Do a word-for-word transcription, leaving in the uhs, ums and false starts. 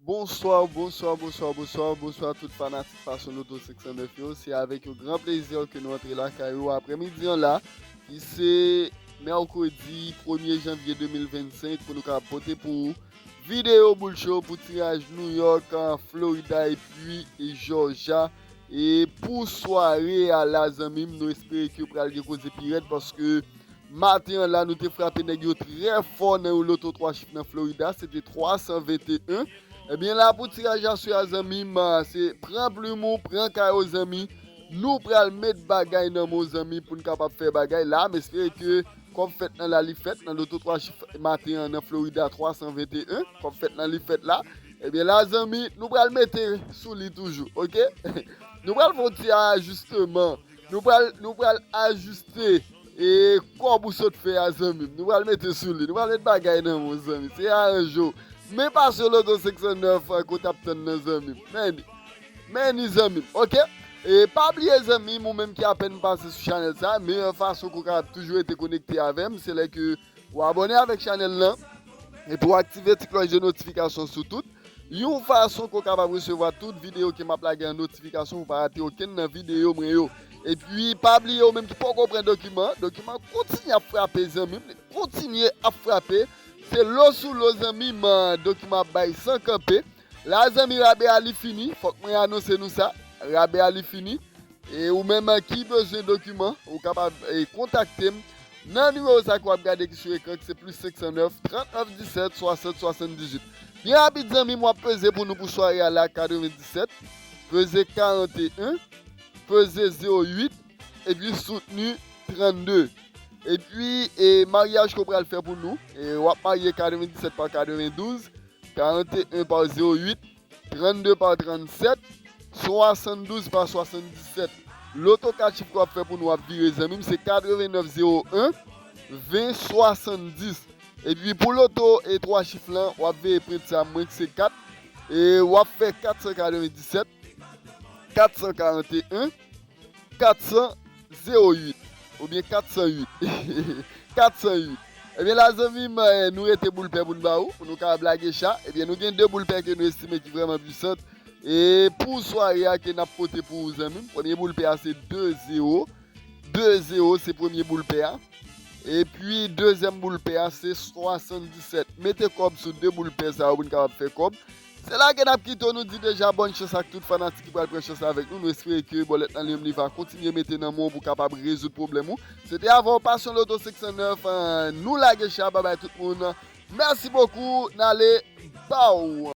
Bonswa, bonswa, bonswa, bonswa, bonswa tout fanatik Passion Loto senk san nèf yo. Se avèk yon gran plezi ke nou antre lakay ou aprèmidi an la, ki se mèkredi premye janvye de mil vennsenk, pou nou ka pote pou ou videyo boul cho pou tiraj New York, Florida epi Georgia. E pou sware a la, zanmi m, nou espere ke pral gen koze pi rèd, paske maten an la, nou te frape nèg yo trè fò nan yon loto twa chif nan Florida, se te twa san venteyen. Ebyen, la pou tiraj aswè a, zanmi m, se pran plim ou, pran kay ou, zanmi. Nou pral met bagay nan men w, zanmi, pou n kapab fè bagay la. M espere ke kòb fèt nan la li fèt, nan loto twa chif maten an nan Florida, twa san venteyen. Kòb fèt nan li fèt la. Ebyen, la, zanmi, nou pral mete sou li toujou, oke? Nou pral fè yon ti ajisteman. Nou pral, nou pral ajiste e kòb ou sot fè a, zanmi m. Nou pral mete sou li. Nou pral met bagay nan men w, zanmi. Se aranje w. Men Passion Loto senk san nèf, kote ap tann nan, zanmi m. Men, men ni, zanmi m, oke? E pa bliye, zanmi m, ou menm ki apèn pase sou chanèl sa, meyè fason ke w kapab toujou rete konekte avè m, se lè ke ou abòne avèk chanèl lan, epi w aktive ti klòch de notifikasyon sou tout, yon fason ke w kapab resevwa tout videyo ke m ap lage an notifikasyon, pou w pa rate okenn nan videyo mwen yo. Epi, pa bliye, ou menm ki poko pran dokiman, dokiman kontinye ap frape, zanmi m, kontinye ap frape. Se lo sou lo, zanmi m, dokiman ap bay san kanpe. La, zanmi, rabè a li fini, fòk mwen anonse nou sa, rabè a li fini. E ou menm ki bezwen dokiman, ou kapab, e, kontakte m nan nimewo sa ke w ap gade ki sou ekran, ki se plis senk san nèf, trant nèf disèt, swasant, swasanndizuit. Byen rapid, zanmi m, w ap peze pou nou pou sware a la, katrevenndisèt, peze karanteyen, peze zewo uit, epi soutni trannde. Epi, e, maryaj ke w pral fè pou nou, e, w ap marye katrevenndisèt pa katrevendouz, karanteyen pa zewo uit, trannde pa trannsèt, swasanndouz pa swasanndisèt. Loto kat chif ke w ap fè pou nou ap vire, zanmi m, se katrevennèf zewo en, ven swasanndis. Epi pou loto e twa chif lan, w ap veye prent sa, mwen ki se kat, e w ap fè kat san katrevendisèt, kat san karanteyen, kat san zewo uit, oubyen kat san uit. Kat san uit. Ebyen, la, zanmi m, eh, nou rete boul pè pou n ba ou, pou nou kapab lage cha. Ebyen, nou gen de boul pè ke nou estime ki vrèman pwisant. E pou sware a ke n ap pote pou ou, zanmi m, premye boul pè a se de zewo. De zewo se premye boul pè a. Epi, dezyèm boul pè a se swasanndisèt. Mete kòb sou de boul pè sa yo pou n kapab fè kòb. Se la ke n ap kite w, nou di deja bòn chans ak tout fanatik ki pral pran chans avèk nou. Nou espere ke bòlèt nan li menm li va kontinye mete nan men w pou kapab rezoud pwoblèm ou. Se te avè w Passion Loto senk san nèf, eh, nou lage cha, babay tout moun. Mèsi bokou, n ale, baw.